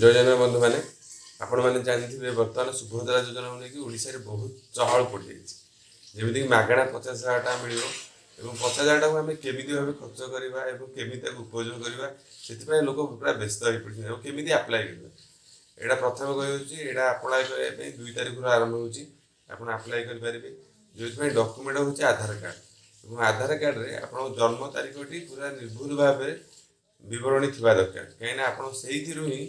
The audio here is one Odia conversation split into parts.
ଜୟ ଜଗନ୍ନାଥ ବନ୍ଧୁମାନେ। ଆପଣମାନେ ଜାଣିଥିବେ, ବର୍ତ୍ତମାନ ସୁଭଦ୍ରା ଯୋଜନାକୁ ନେଇକି ଓଡ଼ିଶାରେ ବହୁତ ଚହଳ ପଡ଼ିଯାଇଛି। ଯେମିତିକି ମାଗଣା 50,000 ଟଙ୍କା ମିଳିବ ଏବଂ 50,000 ଟଙ୍କାକୁ ଆମେ କେମିତି ଭାବେ ଖର୍ଚ୍ଚ କରିବା ଏବଂ କେମିତି ତାକୁ ଉପଯୋଗ କରିବା, ସେଥିପାଇଁ ଲୋକ ପୁରା ବ୍ୟସ୍ତ ହୋଇପଡ଼ିଛନ୍ତି। ଏବଂ କେମିତି ଆପ୍ଲାଏ କରିବା, ଏଇଟା ପ୍ରଥମେ କହିହେଉଛି। ଏଇଟା ଆପ୍ଲାଏ କରିବା ପାଇଁ 2 ତାରିଖରୁ ଆରମ୍ଭ ହେଉଛି। ଆପଣ ଆପ୍ଲାଏ କରିପାରିବେ, ଯେଉଁଥିପାଇଁ ଡକୁମେଣ୍ଟ ହେଉଛି ଆଧାର କାର୍ଡ଼ ଏବଂ ଆଧାର କାର୍ଡ଼ରେ ଆପଣଙ୍କ ଜନ୍ମ ତାରିଖଟି ପୁରା ନିର୍ଭୁଲ ଭାବରେ ବିବରଣୀ ଥିବା ଦରକାର, କାହିଁକିନା ଆପଣ ସେଇଥିରୁ ହିଁ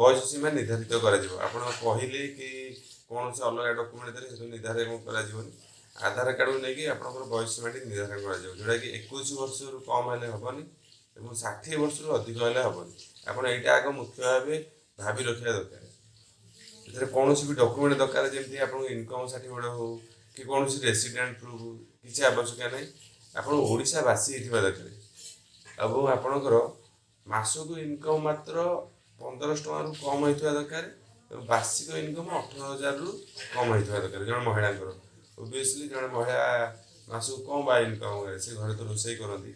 ବୟସ ସୀମା ନିର୍ଦ୍ଧାରିତ କରାଯିବ। ଆପଣ କହିଲେ କି କୌଣସି ଅଲଗା ଡକୁମେଣ୍ଟ ଦେଲେ ସେଥିରୁ ନିର୍ଦ୍ଧାରଣ କରାଯିବନି। ଆଧାର କାର୍ଡ଼କୁ ନେଇକି ଆପଣଙ୍କର ବୟସ ସୀମାଟି ନିର୍ଦ୍ଧାରଣ କରାଯିବ, ଯେଉଁଟାକି 21 ବର୍ଷରୁ କମ୍ ହେଲେ ହେବନି ଏବଂ 60 ବର୍ଷରୁ ଅଧିକ ହେଲେ ହେବନି। ଆପଣ ଏଇଟା ଆଗ ମୁଖ୍ୟ ଭାବେ ଭାବି ରଖିବା ଦରକାର। ଏଥିରେ କୌଣସି ବି ଡକୁମେଣ୍ଟ ଦରକାର, ଯେମିତି ଆପଣଙ୍କ ଇନକମ୍ ସାର୍ଟିଫିକେଟ୍ ହଉ କି କୌଣସି ରେସିଡେଣ୍ଟ ପ୍ରୁଫ୍, କିଛି ଆବଶ୍ୟକ ନାହିଁ। ଆପଣ ଓଡ଼ିଶାବାସୀ ହେଇଥିବା ଦରକାର ଏବଂ ଆପଣଙ୍କର ମାସକୁ ଇନକମ୍ ମାତ୍ର 1500 ଟଙ୍କାରୁ କମ୍ ହେଇଥିବା ଦରକାର ଏବଂ ବାର୍ଷିକ ଇନକମ୍ 18,000ରୁ କମ୍ ହେଇଥିବା ଦରକାର ଜଣେ ମହିଳାଙ୍କର। ଓବିୟସଲି ଜଣେ ମହିଳା ମାସକୁ କମ୍ ବା ଇନକମ୍ କରେ? ସେ ଘରେ ତ ରୋଷେଇ କରନ୍ତି।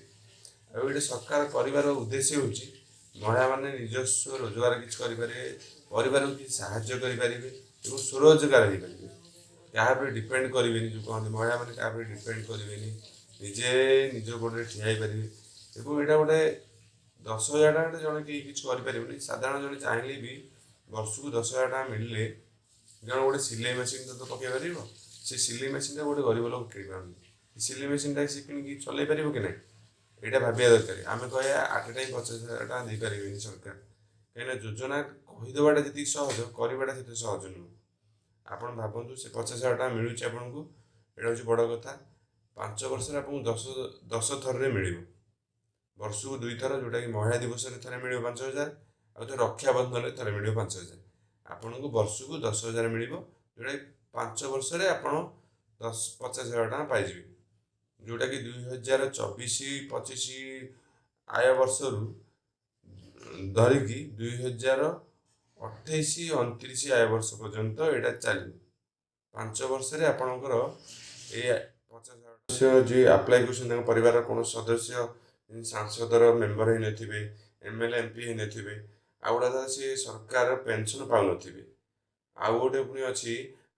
ଆଉ ଏଇଟା ସରକାର କରିବାର ଉଦ୍ଦେଶ୍ୟ ହେଉଛି ମହିଳାମାନେ ନିଜସ୍ୱ ରୋଜଗାର କିଛି କରିପାରିବେ, ପରିବାରକୁ କିଛି ସାହାଯ୍ୟ କରିପାରିବେ ଏବଂ ସ୍ୱରୋଜଗାର ହେଇପାରିବେ। କାହା ଉପରେ ଡିପେଣ୍ଡ କରିବେନି। ଯେଉଁ କହନ୍ତି, ମହିଳାମାନେ କାହା ଉପରେ ଡିପେଣ୍ଡ କରିବେନି, ନିଜେ ନିଜ ଗୋଡ଼ରେ ଠିଆ ହେଇପାରିବେ। ଏବଂ ଏଇଟା ଗୋଟେ 10,000 ଟଙ୍କାରେ ଜଣେ କେହି କିଛି କରିପାରିବନି। ସାଧାରଣ ଜଣେ ଚାହିଁଲେ ବି ବର୍ଷକୁ 10,000 ଟଙ୍କା ମିଳିଲେ ଜଣେ ଗୋଟେ ସିଲେଇ ମେସିନ୍ ତ ପକାଇ ପାରିବ। ସେ ସିଲେଇ ମେସିନ୍ଟା ଗୋଟେ ଗରିବ ଲୋକ କିଣିପାରୁନି। ସିଲେଇ ମେସିନ୍ଟା ସେ କିଣିକି ଚଲେଇ ପାରିବ କି ନାହିଁ, ଏଇଟା ଭାବିବା ଦରକାର। ଆମେ କହିବା, ଆଟ୍ ଏ ଟାଇମ୍ 50,000 ଟଙ୍କା ଦେଇପାରିବେନି ସରକାର, କାହିଁକିନା ଯୋଜନା କହିଦେବାଟା ଯେତିକି ସହଜ, କରିବାଟା ସେତେ ସହଜ ନୁହଁ। ଆପଣ ଭାବନ୍ତୁ, ସେ 50,000 ଟଙ୍କା ମିଳୁଛି ଆପଣଙ୍କୁ, ଏଇଟା ହେଉଛି ବଡ଼ କଥା। 5 ବର୍ଷରେ ଆପଣଙ୍କୁ ଦଶ ଦଶ ଥରରେ ମିଳିବ, ବର୍ଷକୁ ଦୁଇଥର, ଯେଉଁଟାକି ମହିଳା ଦିବସରେ ଥରେ ମିଳିବ 5,000, ଆଉ ଥରେ ରକ୍ଷାବନ୍ଧନରେ ଥରେ ମିଳିବ 5,000। ଆପଣଙ୍କୁ ବର୍ଷକୁ 10,000 ମିଳିବ, ଯେଉଁଟାକି 5 ବର୍ଷରେ ଆପଣ 50,000 ଟଙ୍କା ପାଇଯିବେ, ଯେଉଁଟାକି 2024-25 ଆୟ ବର୍ଷରୁ ଧରିକି 2028-29 ଆୟ ବର୍ଷ ପର୍ଯ୍ୟନ୍ତ ଏଇଟା ଚାଲିବ। 5 ବର୍ଷରେ ଆପଣଙ୍କର ଏଇ 50,000। ସଦସ୍ୟ ଯିଏ ଆପ୍ଲାଏ କରୁଛନ୍ତି, ତାଙ୍କ ପରିବାରର କୌଣସି ସଦସ୍ୟ ସାଂସଦର ମେମ୍ବର ହେଇନଥିବେ, ଏମଏଲଏ, ଏମପି ହେଇନଥିବେ। ଆଉ ଗୋଟେ କଥା, ସିଏ ସରକାର ପେନସନ୍ ପାଉନଥିବେ। ଆଉ ଗୋଟେ ପୁଣି ଅଛି,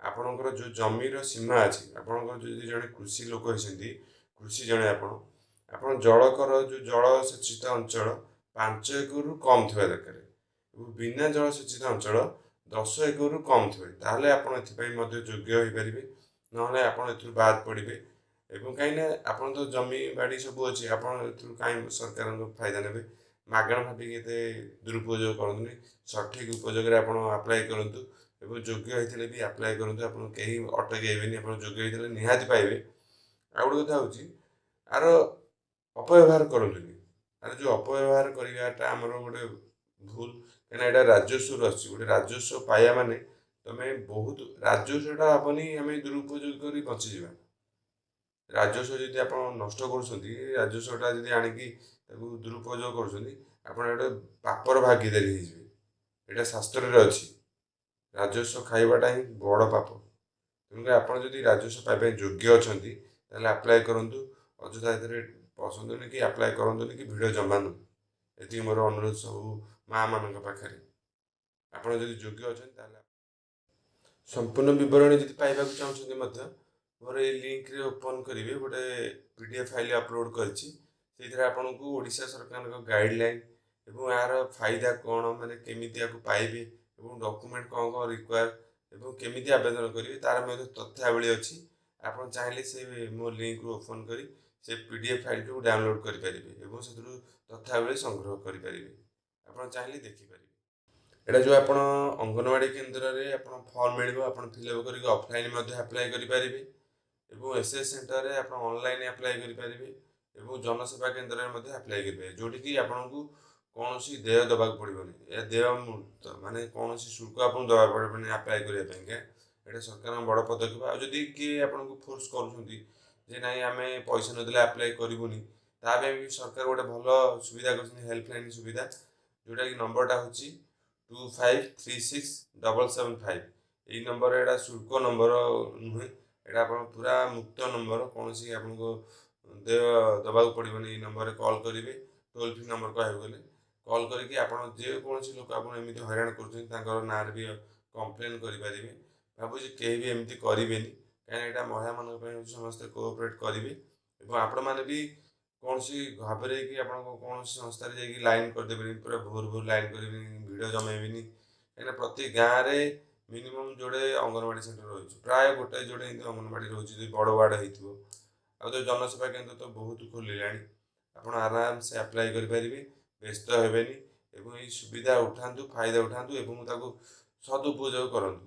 ଆପଣଙ୍କର ଯେଉଁ ଜମିର ସୀମା ଅଛି, ଆପଣଙ୍କର ଯଦି ଜଣେ କୃଷି ଲୋକ ହେଇଛନ୍ତି, କୃଷି ଜଣେ ଆପଣ ଆପଣ ଜଳକର ଯେଉଁ ଜଳସେଚିତ ଅଞ୍ଚଳ 5 ଏକରରୁ କମ୍ ଥିବା ଦରକାର ଏବଂ ବିନା ଜଳସେଚିତ ଅଞ୍ଚଳ 10 ଏକରରୁ କମ୍ ଥିବେ, ତାହେଲେ ଆପଣ ଏଥିପାଇଁ ମଧ୍ୟ ଯୋଗ୍ୟ ହୋଇପାରିବେ। ନହେଲେ ଆପଣ ଏଥିରୁ ବାଦ ପଡ଼ିବେ। ଏବଂ କାହିଁକିନା ଆପଣ ତ ଜମି ବାଡ଼ି ସବୁ ଅଛି, ଆପଣ ଏଥିରୁ କାହିଁ ସରକାରଙ୍କ ଫାଇଦା ନେବେ? ମାଗଣା ଭାବିକି ଏତେ ଦୁରୁପଯୋଗ କରନ୍ତୁନି। ସଠିକ୍ ଉପଯୋଗରେ ଆପଣ ଆପ୍ଲାଏ କରନ୍ତୁ ଏବଂ ଯୋଗ୍ୟ ହେଇଥିଲେ ବି ଆପ୍ଲାଏ କରନ୍ତୁ। ଆପଣ କେହି ଅଟକେଇବେନି। ଆପଣ ଯୋଗ୍ୟ ହେଇଥିଲେ ନିହାତି ପାଇବେ। ଆଉ ଗୋଟେ କଥା ହେଉଛି, ଆର ଅପବ୍ୟବହାର କରନ୍ତୁନି। ଆର ଯେଉଁ ଅପବ୍ୟବହାର କରିବାଟା ଆମର ଗୋଟେ ଭୁଲ, କାହିଁକିନା ଏଇଟା ରାଜସ୍ୱରୁ ଆସୁଛି। ଗୋଟେ ରାଜସ୍ୱ ପାଇବା ମାନେ ତମେ ବହୁତ ରାଜସ୍ୱଟା ଭାବନି ଆମେ ଦୁରୁପଯୋଗ କରି ବଞ୍ଚିଯିବା। ରାଜସ୍ୱ ଯଦି ଆପଣ ନଷ୍ଟ କରୁଛନ୍ତି, ରାଜସ୍ୱଟା ଯଦି ଆଣିକି ତାକୁ ଦୁରୁପଯୋଗ କରୁଛନ୍ତି, ଆପଣ ଗୋଟେ ପାପର ଭାଗିଦାରୀ ହେଇଯିବେ। ଏଇଟା ଶାସ୍ତ୍ରରେ ଅଛି, ରାଜସ୍ୱ ଖାଇବାଟା ହିଁ ବଡ଼ ପାପ। ତେଣୁକରି ଆପଣ ଯଦି ରାଜସ୍ୱ ପାଇବା ପାଇଁ ଯୋଗ୍ୟ ଅଛନ୍ତି, ତାହେଲେ ଆପ୍ଲାଏ କରନ୍ତୁ। ଅଯଥା ଏଥିରେ ପଶନ୍ତୁନି କି ଆପ୍ଲାଏ କରନ୍ତୁନି କି ଭିଡ଼ ଜମାନ୍ତୁନି। ଏତିକି ମୋର ଅନୁରୋଧ ସବୁ ମା ମାନଙ୍କ ପାଖରେ। ଆପଣ ଯଦି ଯୋଗ୍ୟ ଅଛନ୍ତି, ତାହେଲେ ସମ୍ପୂର୍ଣ୍ଣ ବିବରଣୀ ଯଦି ପାଇବାକୁ ଚାହୁଁଛନ୍ତି ମଧ୍ୟ ମୋର ଏଇ ଲିଙ୍କରେ ଓପନ୍ କରିବେ। ଗୋଟେ ପିଡିଏଫ୍ ଫାଇଲ୍ ଅପଲୋଡ଼ କରିଛି। ସେଇଥିରେ ଆପଣଙ୍କୁ ଓଡ଼ିଶା ସରକାରଙ୍କ ଗାଇଡ଼ଲାଇନ୍ ଏବଂ ଏହାର ଫାଇଦା କ'ଣ, ମାନେ କେମିତି ଏହାକୁ ପାଇବେ ଏବଂ ଡକୁମେଣ୍ଟ କ'ଣ କ'ଣ ରିକ୍ୱାୟାର ଏବଂ କେମିତି ଆବେଦନ କରିବେ, ତାର ମଧ୍ୟ ତଥ୍ୟାବଳୀ ଅଛି। ଆପଣ ଚାହିଁଲେ ସେ ମୋ ଲିଙ୍କରୁ ଓପନ୍ କରି ସେ ପିଡିଏଫ୍ ଫାଇଲ୍ଟିକୁ ଡାଉନଲୋଡ଼୍ କରିପାରିବେ ଏବଂ ସେଥିରୁ ତଥ୍ୟାବଳୀ ସଂଗ୍ରହ କରିପାରିବେ। ଆପଣ ଚାହିଁଲେ ଦେଖିପାରିବେ। ଏଇଟା ଯେଉଁ ଆପଣ ଅଙ୍ଗନବାଡ଼ି କେନ୍ଦ୍ରରେ ଆପଣ ଫର୍ମ ମିଳିବ, ଆପଣ ଫିଲ୍ଅପ୍ କରିକି ଅଫଲାଇନ୍ ମଧ୍ୟ ଆପ୍ଲାଏ କରିପାରିବେ ଏବଂ ଏସ୍ଏସ୍ ସେଣ୍ଟରରେ ଆପଣ ଅନଲାଇନ୍ ଆପ୍ଲାଏ କରିପାରିବେ ଏବଂ ଜନସେବା କେନ୍ଦ୍ରରେ ମଧ୍ୟ ଆପ୍ଲାଏ କରିପାରିବେ, ଯେଉଁଠିକି ଆପଣଙ୍କୁ କୌଣସି ଦେୟ ଦେବାକୁ ପଡ଼ିବନି। ଏହା ଦେୟ ମୁକ୍ତ, ମାନେ କୌଣସି ଶୁଳ୍କ ଆପଣଙ୍କୁ ଦେବାକୁ ପଡ଼ିବନି ଆପ୍ଲାଏ କରିବା ପାଇଁକା। ଏଇଟା ସରକାରଙ୍କ ବଡ଼ ପଦକ୍ଷେପ। ଆଉ ଯଦି କିଏ ଆପଣଙ୍କୁ ଫୋର୍ସ କରୁଛନ୍ତି ଯେ ନାଇଁ, ଆମେ ପଇସା ନଦେଲେ ଆପ୍ଲାଏ କରିବୁନି, ତା ପାଇଁ ବି ସରକାର ଗୋଟେ ଭଲ ସୁବିଧା କରିଛନ୍ତି, ହେଲ୍ପଲାଇନ୍ ସୁବିଧା, ଯେଉଁଟାକି ନମ୍ବରଟା ହେଉଛି 2536775। ଏଇ ନମ୍ବର, ଏଇଟା ଶୁଳ୍କ ନମ୍ବର ନୁହେଁ, ଏଇଟା ଆପଣ ପୁରା ମୁକ୍ତ ନମ୍ବର। କୌଣସି ଆପଣଙ୍କୁ ଦେୟ ଦେବାକୁ ପଡ଼ିବନି। ଏଇ ନମ୍ବରରେ କଲ୍ କରିବେ, ଟୋଲ୍ ଫ୍ରି ନମ୍ବର କହିବାକୁ ଗଲେ। କଲ୍ କରିକି ଆପଣ ଯେକୌଣସି ଲୋକ ଆପଣ ଏମିତି ହଇରାଣ କରୁଛନ୍ତି, ତାଙ୍କର ନାଁରେ ବି କମ୍ପ୍ଲେନ୍ କରିପାରିବେ। ଭାବୁଛି କେହି ବି ଏମିତି କରିବେନି, କାହିଁକିନା ଏଇଟା ମହିଳାମାନଙ୍କ ପାଇଁ ହେଉଛି। ସମସ୍ତେ କୋଅପରେଟ୍ କରିବେ ଏବଂ ଆପଣମାନେ ବି କୌଣସି ଘାବରେଇକି ଆପଣଙ୍କ କୌଣସି ସଂସ୍ଥାରେ ଯାଇକି ଲାଇନ୍ କରିଦେବେନି, ପୁରା ଭୋର ଭୋର ଲାଇନ୍ କରିବେନି, ଭିଡ଼ ଜମେଇବେନି। କାହିଁକିନା ପ୍ରତି ଗାଁରେ ମିନିମମ୍ ଯୋଡ଼େ ଅଙ୍ଗନବାଡ଼ି ସେଣ୍ଟର ରହୁଛି, ପ୍ରାୟ ଗୋଟାଏ ଯୋଡ଼େ ଏମିତି ଅଙ୍ଗନବାଡ଼ି ରହୁଛି ଯଦି ବଡ଼ ୱାର୍ଡ଼ ହେଇଥିବ। ଆଉ ତ ଜନସେବା କେନ୍ଦ୍ର ତ ବହୁତ ଖୋଲିଲାଣି। ଆପଣ ଆରାମସେ ଆପ୍ଲାଏ କରିପାରିବେ, ବ୍ୟସ୍ତ ହେବେନି ଏବଂ ଏଇ ସୁବିଧା ଉଠାନ୍ତୁ, ଫାଇଦା ଉଠାନ୍ତୁ ଏବଂ ତାକୁ ସଦୁପଯୋଗ କରନ୍ତୁ।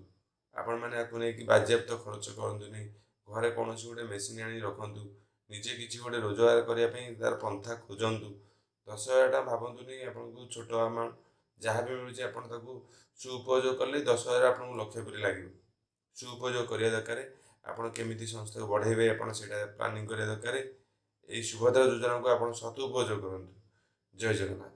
ଆପଣମାନେ ଆକୁ ନେଇକି ବାଜ୍ୟାପ୍ତ ଖର୍ଚ୍ଚ କରନ୍ତୁନି। ଘରେ କୌଣସି ଗୋଟେ ମେସିନ୍ ଆଣି ରଖନ୍ତୁ, ନିଜେ କିଛି ଗୋଟେ ରୋଜଗାର କରିବା ପାଇଁ ତାର ପନ୍ଥା ଖୋଜନ୍ତୁ। 10,000 ଟଙ୍କା ଭାବନ୍ତୁନି ଆପଣଙ୍କୁ ଛୋଟ ଆମାଉଣ୍ଟ। ଯାହା ବି ମିଳୁଛି ଆପଣ ତାକୁ ସୁପଯୋଗ କଲେ 10,000 ଆପଣଙ୍କୁ ଲକ୍ଷେ ପରି ଲାଗିବ। ସୁପଯୋଗ କରିବା ଦରକାର। ଆପଣ କେମିତି ସଂସ୍ଥାକୁ ବଢ଼େଇବେ, ଆପଣ ସେଇଟା ପ୍ଲାନିଂ କରିବା ଦରକାର। ଏଇ ସୁଭଦ୍ରା ଯୋଜନାକୁ ଆପଣ ସଦୁପଯୋଗ କରନ୍ତୁ। ଜୟ ଜଗନ୍ନାଥ।